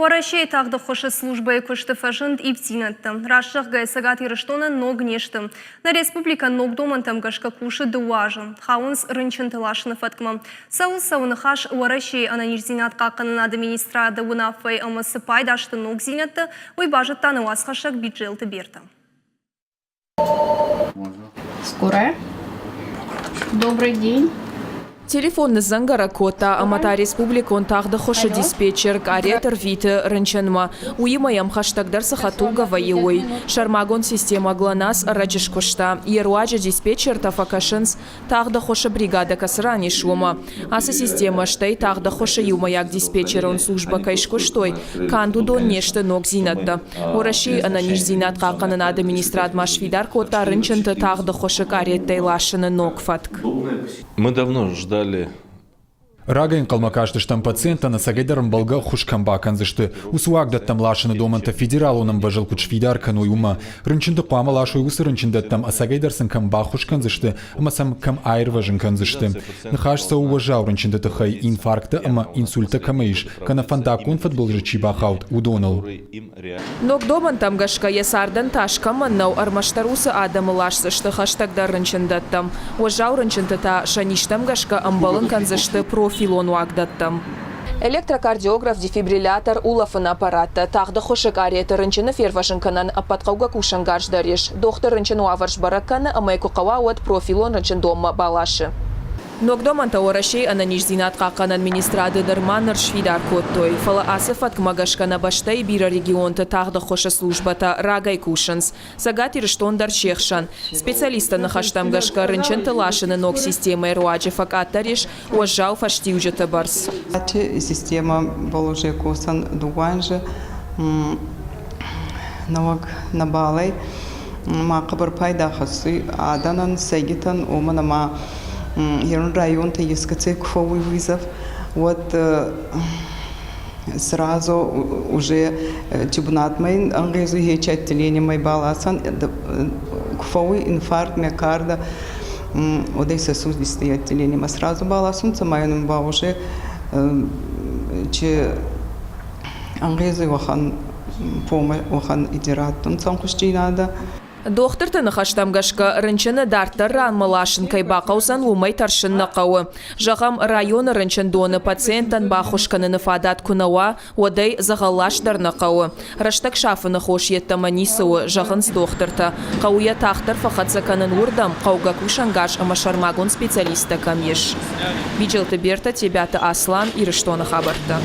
Уӕрӕсейы тагъд ӕххуысы службӕйы куысты фӕзынд ивддзинӕдтӕ. Раст зӕгъгӕйӕ, Цӕгат Ирыстонӕн ног не сты. Нӕ республикӕ ног домӕнтӕм гӕсгӕ кусы дыууӕ азы. Хауынц рынчынты ласыны фӕткмӕ. Цӕуыл цӕуы ныхас Уӕрӕсейы ӕнӕниздзинад хъахъхъӕнынады министрады уынаффӕйы ӕмӕ цы пайда сты ногдзинӕдтӕ, уый базыдта нӕ уацхӕссӕг Биджелты Берта. Скорая. Добрый день. Телефон ныдзӕнгӕрӕг кодта ӕмӕ та республикон тагъд ӕххуысы диспетчер къарет ӕрвиты рынчынмӕ. Уыимӕ йӕм хӕстӕгдӕр цы хӕдтулгӕ вӕййы, уый. Сӕрмагонд системӕ ГЛОНАСС ӕрӕджы скуыста. Йе руаджы диспетчертӕ фӕкӕсынц Тагъд ӕххуысы бригадӕ кӕцы ран ис, уымӕ. Ацы системӕ, стӕй тагъд ӕххуысы иумӕйаг диспетчерон службӕ кӕй скуыстой, канд уыдон не сты ногдзинӕдтӕ. Уӕрӕсейы ӕнӕниздзинад хъахъхъӕнынады министрад ма сфидар кодта рынчынты тагъд ӕххуысы къареттӕй ласыны ног фӕтк. Мы давно ждали. Рагӕй ӕнхъӕлмӕ кастыстӕм пациенттӕн ӕцӕгӕйдӕр ӕмбӕлгӕ ӕххуыс кӕм бакӕндзысты, уыцы уагдӕттӕм ласыны домӕнтӕ федералон ӕмвӕзыл куыд сфидар кӕной, уымӕ. Рынчынты хъуамӕ ласой уыцы рынчындӕттӕм, ӕцӕгӕйдӕр сын кӕм баххуыс кӕндзысты ӕмӕ сӕм кӕм аирвӕзын кӕндзысты. Ныхас цӕуы уӕззау рынчынты тыххӕй, инфаркттӕ ӕмӕ инсульттӕ кӕмӕ ис, кӕнӕ фӕндаггон фыдбылызы чи бахауд, уыдоныл. Ног домӕнтӕм гӕсгӕ йӕ цардӕн тас кӕмӕн нӕу, ӕрмӕстдӕр уыцы адӕмы ласдзысты хӕстӕгдӕр рынчындӕттӕм. Уӕззау рынчынты та сӕ низтӕм гӕсгӕ ӕмбӕлын кӕндзысты профилон уагдӕттӕм. Электрокардиограф, дефибриллятор, улӕфыны аппараттӕ, тагъд ӕххуысы къареты рынчыны фервӕзын кӕнӕн ӕппӕт хъӕугӕ кусӕнгарз дӕр ис. Дохтыр рынчын уавӕр сбӕрӕг кӕны ӕмӕ йӕ куы хъӕуа, уӕд профилон рынчындонмӕ баласы. Ног домӕнтӕ Уӕрӕсейы ӕнӕниздзинад хъахъхъӕнӕн министрады нырма ныр сфидар кодтой, фӕлӕ ацы фӕткмӕ гӕсгӕ нӕ бӕстӕйы бирӕ регионты тагъд ӕххуысы службӕтӕ рагӕй кусынц. Цӕгат Ирыстон дӕр се хсӕн. Специалистты ныхӕстӕм гӕсгӕ рынчынты ласыны ног системӕйы руаджы фӕкъаддӕр ис уӕззау фӕстиуджыты бӕрц. Система положи косӕн дууанзы нӕуӕг нӕбалӕй ма хъӕбӕр пайда хӕссуй адӕнӕн, сӕйгитӕн, уомӕн ӕма ерун районтӕй ескӕцӕй ку фӕууй вызов, уӕд сразу уже чебунатмӕ ин ӕнгъезуй хечи отделениемӕ баласӕн, ку фӕууй инфаркт, миокарда, уӕд сосудистые отделениемӕ сразу баласунцӕ, ма ин ба уже чи ӕнгъезуй уӕхӕн уӕхӕн идератунцӕ ӕнхусдзийнадӕ. Дохтырты ныхӕстӕм гӕсгӕ, рынчыны дарддӕр ранмӕ ласын кӕй бахъӕудзӕн, уымӕй тӕрсын нӕ хъӕуы. Зӕгъӕм, районы рынчындоны пациенттӕн баххуыс кӕныны фадат куы нӕ уа, уӕд ӕй дзӕгъӕлласт дӕр нӕ хъӕуы. Рӕстӕг сафыны хос йеддӕмӕ ницы у, зӕгъынц дохтыртӕ. Хъӕуы йӕ тагъддӕр фӕхӕццӕ кӕнын уырдӕм, хъӕугӕ кусӕнгарз ӕмӕ сӕрмагонд специалисттӕ кӕм ис. Биджелты Бертӕ, Тебиаты Аслан, Ирыстоны хабӕрттӕ.